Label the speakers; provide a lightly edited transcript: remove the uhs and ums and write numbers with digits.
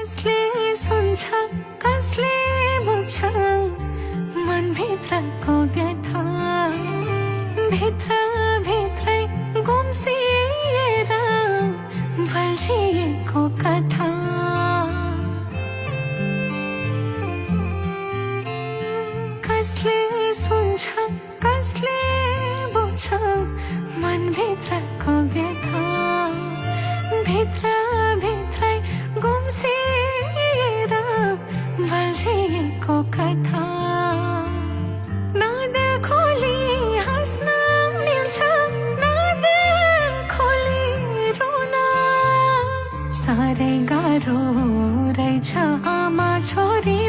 Speaker 1: कसले सुन्छ कसले बुझ्छ मनभित्रको व्यथा भित्र भित्रै गुम्सिएर बल्झिएको कथा कसले सुन्छ कसले बुझ्छ मनभित्रको व्यथा भित्र भित्रै गुम्सिएर बल्झिएको कथा नदिल खोली हाँस्न मिल्छ नदिल खोली रुन साह्रै गाह्रो रहेछ आमा छोरी